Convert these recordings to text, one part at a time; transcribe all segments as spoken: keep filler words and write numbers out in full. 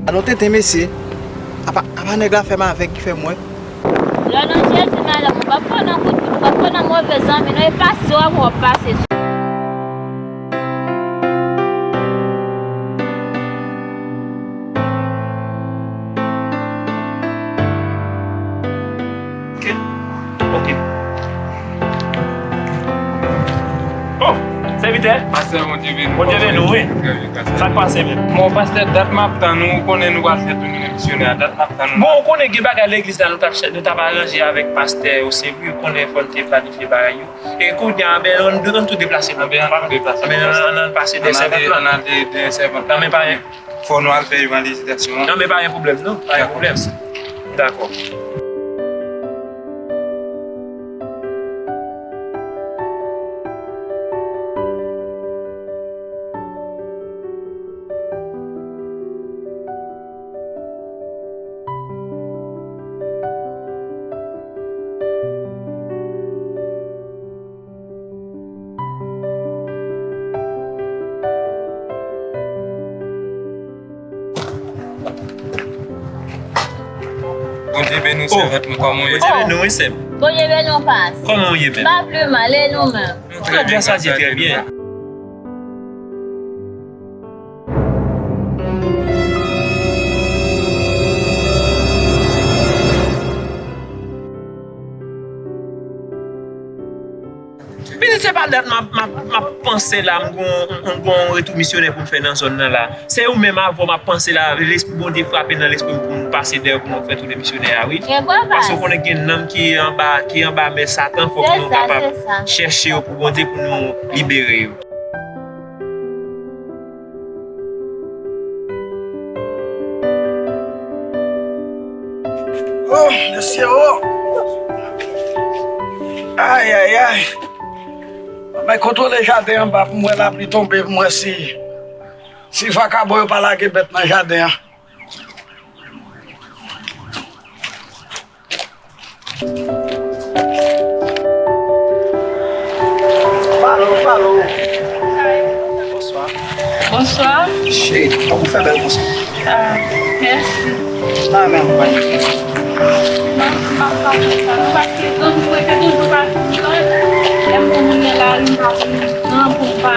Alon tenten mesye. Apa, apa nèg la fè m avèg ki fè m wè. Lè nan Jezi, madanm, ou p ap pran nan kout kout, ou p ap pran nan move zanmi, non, e pase w ap, w ap pase. Ok. Ok. Oh, sèvitè. Pastè, Bondye beni w. Bondye beni w, wi. Trè byen, pastè. Sa k pase menm? Bon, pastè, dat m ap tann ou, ou konnen nou pral fè tounen misyonè a, dat m ap tann ou. Bon, ou konnen gen bagay legliz la nou t ap chè-, nou t ap aranje avèk pastè yo, se vre, ou konnen fò n te planifye bagay yo. E kounye a, ben, nou, nou tou deplase. Ah, ben, nou tou deplase. Ah, ben, nou, nou, nou pase dèyè sèvant lan. Nou al dèyè sèvant lan. Non, men pa gen. Fò nou al fè evanjelizasyon an. Non, men pa gen pwoblèm, non. Pa gen pwoblèm. Dakò. Bondye beni w, sèvant mwen, kòman w ye? Bondye beni w, wi, sè m. Bondye beni w, pas. Kòman w ye menm? Pa pli mal, e nou menm? Nou trè byen, sa di trè byen. Pitit, se pa dat m ap, m ap, m ap panse la, m gon, m gon retou misyonè pou m fè nan zòn nan la. Se ou menm avè w m ap panse la, lespri Bondye frape nan lespri m pou m pase dèyè pou nou fè tounen misyonè a, wi. Paske w konnen gen nanm ki anba, ki anba men Satan, fòk nou kapab chèche yo pou Bondye, pou nou libere yo. Oh, mesye, oh. Ay, ay, ay. Mwen kontwole jaden an ba pou m wè lapli tonbe, pou m wè si, si vakabon yo pa lage bèt nan jaden an. Palo, palo. Bonswa. Bonswa. Cheri, kòman ou fè bèl konsa? Ah, mèsi. Sa menm, mwen. Non, m pa fè sa, non, paske zanmi mwen te toujou pa kontan. Lè m konn moun nan lari, m pa konn nan pou m pa,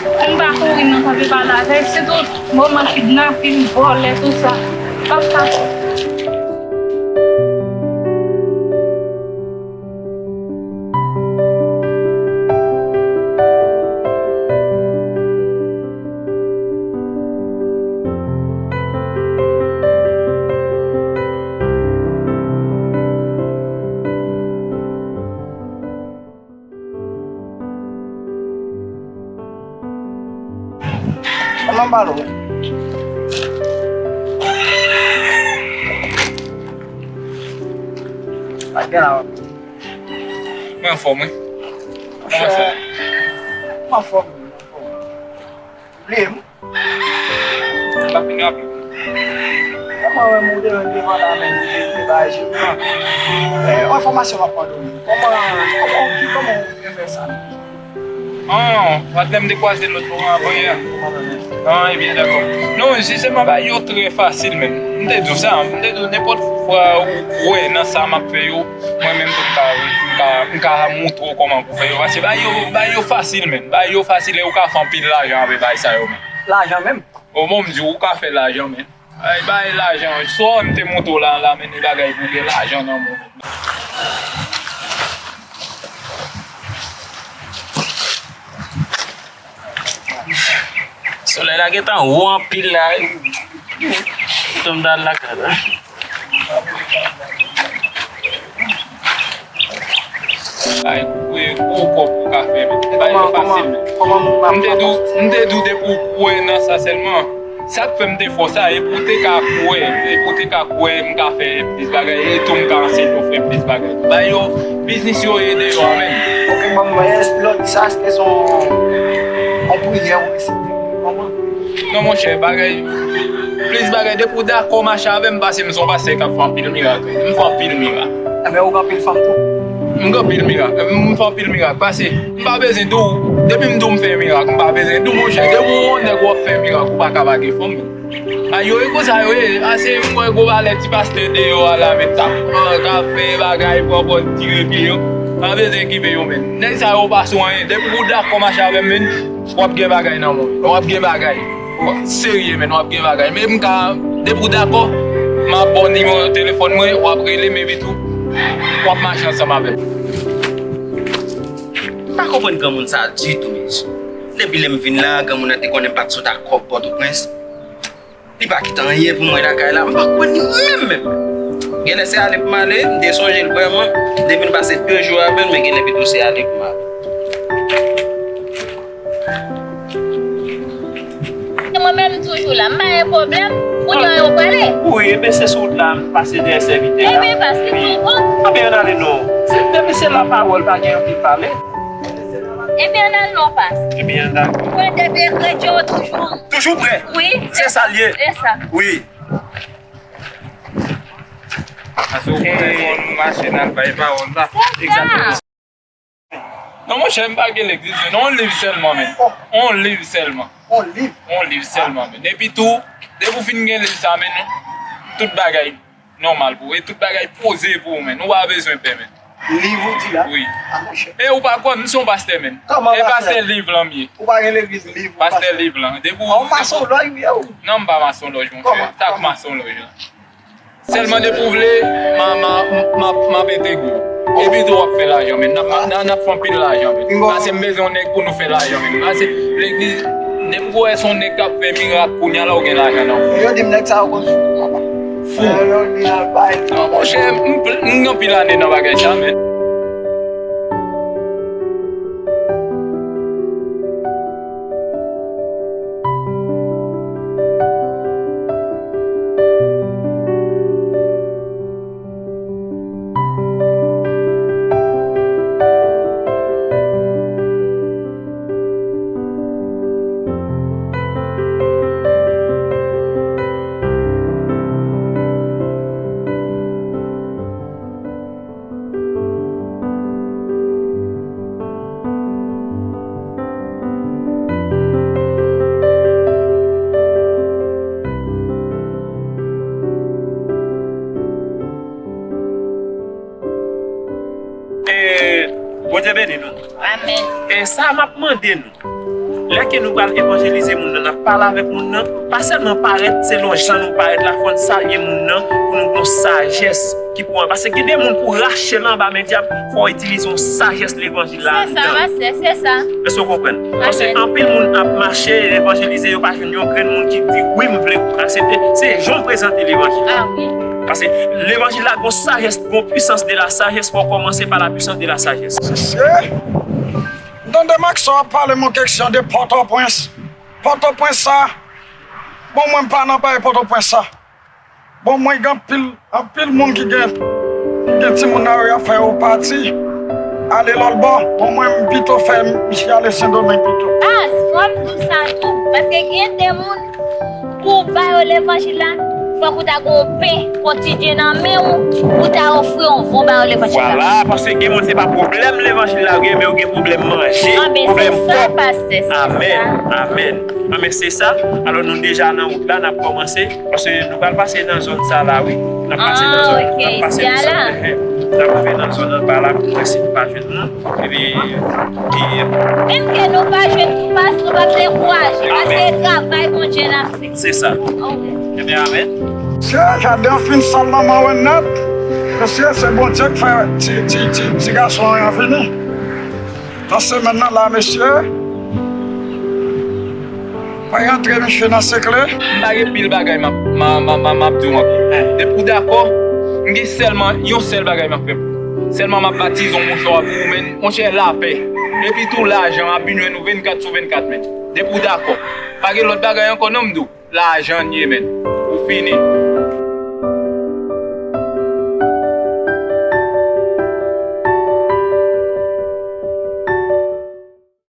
pou m pa kouri nan kanpe pale avè l. Se tout moman kidnapin, vòlè, tout sa. M pa fè sa. Kòman m pale w? Pa gen la. Mwen anfòm, wi. Kòman sa? Mwen anfòm. Bliye m. M pa fin raple. Kòman wè m ou te menm devan la menm, ou te bay je pran. Eh, yon enfòmasyon m ap mande w. Kòman, kòman, kòman ou te fè sa? Ah, patnè m te kwaze lòt bò avan yè. Ah, ebyen, dakò. Non, si sèlman bagay yo trè fasil, menm. M te di w sa, m te di w nenpòt fwa ou kwè nan sa m ap fè yo, mwen menm tou m ka, m ka, m ka moutre w kòman pou fè yo. Paske bagay yo, bagay yo fasil, menm. Bagay yo fasil e ou ka fè anpil lajan avè bagay sa yo, menm. Lajan menm? O, bon, m di w, ou ka fè lajan, menm. Ay, bay lajan. Sò m te montre w la, la, men de bagay pou gen lajan nan men w. Solèy la gentan wo anpil la. Tonm dal lakay la. Ay, koupe gwo kòb ou ka fè, men. Bagay yo fasil, men. M te di w, m te di w depi w kwè nan sa sèlman. Sa k fè m te fè w sa, e pou w te ka kwè, e pou w te ka kwè m ka fè plis bagay, e tou m ka anseye w fè plis bagay. Bagay yo, biznis yo ye deyò a, men. Ok, bon, mwen, lòt sa, se yon, yon priyè ou resite, ou konprann? Non, monchè, bagay, plis bagay, depi w dakò mache avè m, paske m se yon pastè k ap fè anpil mirak, m fè anpil mirak. Enben, ou gen anpil fanm tou? M gen anpil mirak, m fè anpil mirak. Pase, m pa bezwen di w, depi m di w m fè mirak, m pa bezwen di w, monchè. Depi w yon nèg w ap fè mirak, ou pa ka pa gen fanm. A, yo e konsa yo ye. Ase m wè gwo valè ti pastè deyò a la, men t ap pran kafe, bagay, pran pòz, tire pye yo. Pa bezwen okipe yo, men. Nèg sa yo pa sou anyen. Depi w dakò mache avè m, men, w ap gen bagay nan men w. W ap gen bagay. Serye, men, w ap gen bagay. Men m ka, depi w dakò, m ap ba w nimewo telefòn mwen, w ap rele m, epi tou, w ap mache ansanm avè m. M pa konprann granmoun sa ditou, mesye. Depi lè m vin la, granmoun nan te konnen m pa t sot ak kòb Pòtoprens. Li pa kite anyen pou mwen lakay la, m pa konprann li menm, menm. Genlè se ale pou m ale, m te sonje l vrèman. M te vin pase de jou avè l, men genlè pito se ale pou m ale. Se mwen menm toujou la, m pa gen pwoblèm. Kounye a yo prale. Wi, ebyen se sou wout la, m pase dèyè sèvitè a. Ebyen, pase tou bon. Anben, ann ale non. Se, depi se lapawòl, pa gen anpil pale. Ebyen, ann al non, pas. Ebyen, ann al. Mwen depi kretyen, toujou. Toujou prè. Wi. Se sa l ye. Se sa. Wi. Paske ou konnen fò nou mache n al bay pawòl la. Se sa. Egzakteman. Non, monchè, m pa gen legliz, men yon liv sèlman, men. Yon liv sèlman. Yon liv? Yon liv sèlman, men. Epi tou, depi w fin gen liv sa, men, tout bagay nòmal pou ou. E tout bagay poze pou ou, men. Ou pa bezwen pè, men. Liv ou di la? Wi. A, monchè. E ou pa kwè m, m se yon pastè, men. Kòman pastè? E pastè liv lan m ye. Ou pa gen legliz, liv ou pastè? Pastè liv lan. Depi ou... A, ou masonlòj ou ye ou? Non, m pa masonlòj, monchè. Kòman? Tak masonlòj lan. Sèlman depi w vle, m a, m a, m a, m ap entegre w. Epi tou w ap fè lajan, men. N ap, n ap, n ap fè anpil lajan, men. Pase m bezwen yon nèg pou nou fè lajan, men. Pase legliz, depi w wè se yon nèg k ap fè mirak, kounye a la w gen lajan nan men w. Yo di m nèg sa yo konn fou, papa. Fou. Yo, yo di al bay. Non, monchè, m, m gen anpil ane nan bagay sa, men. E, Bondye beni nou. Amèn. E sa m ap mande nou. Lè ke nou pral evanjelize moun nan, n ap pale avèk moun nan, pa sèlman parèt selon jan nou parèt la, fò n salye moun nan pou nou gon sajès ki pou an. Paske gen de moun pou rache l anba men dyab, fò w itilize yon sajès levanjil la anndan. Se sa, pastè, se sa. Èske w konprann? Paske anpil moun ap mache, evanjelize, yo pa jwenn yon grenn moun ki di, "Wi, m vle aksepte." Se jan w prezante levanjil la. A wi. Paske levanjil la gon sajès, gon pwisans de la sajès, fò w kòmanse pa la pwisans de la sajès. Mesye, m tande Maxon ap pale m yon keksyon de Pòtoprens. Pòtoprens sa, bon, mwen m pa nan bay Pòtoprens sa. Bon, mwen gen anpil, anpil moun ki gen, ki gen timoun nan yo, y ap fè yo pati, ale lòt bò. Bon, mwen, m pito fè misye ale Sendomeng pito. A, fò m di w sa tou, paske gen de moun, pou w ba yo levanjil la, fòk ou ta gen yon pen kotidyen nan men w, pou w ta ofri yon bon ba yo levanjil la. Vwala, paske gen moun se pa pwoblèm levanjil la yo gen, men yo gen pwoblèm manje, pwoblèm kòb. A, men se sa, pastè, se sa. Amèn, amèn. Anben, se sa. Alò, nou deja nan wout la, n ap kòmanse. Paske nou pral pase nan zòn sa la, wi. N ap pase nan zòn, n ap pase nan zòn, n ap rive nan zòn anba la pou wè si nou pa jwenn moun. Epi, ki... Menm ke nou pa jwenn tou, pas, nou p ap dekouraje, paske e travay Bondye n ap fè. Se sa. Ebyen, amèn. Mesye, jaden an fin sal nan men w nèt. Mesye, se Bondye k fè ti, ti, ti, ti gason an vini. Nan semèn nan la, mesye. Pa rantre misye nan sekle. M pa gen pil bagay m ap, m a, m a, m a, m ap di w ankò. Depi w dakò, m gen sèlman yon sèl bagay m ap fè pou ou. Sèlman m ap batize w, monchè, w ap goumen, monchè, lapè. Epi tou lajan ap vin jwenn ou vennkat sou vennkat, men. Depi w dakò. Pa gen lòt bagay ankò, non, m di w. Lajan n ye, men. Ou fini.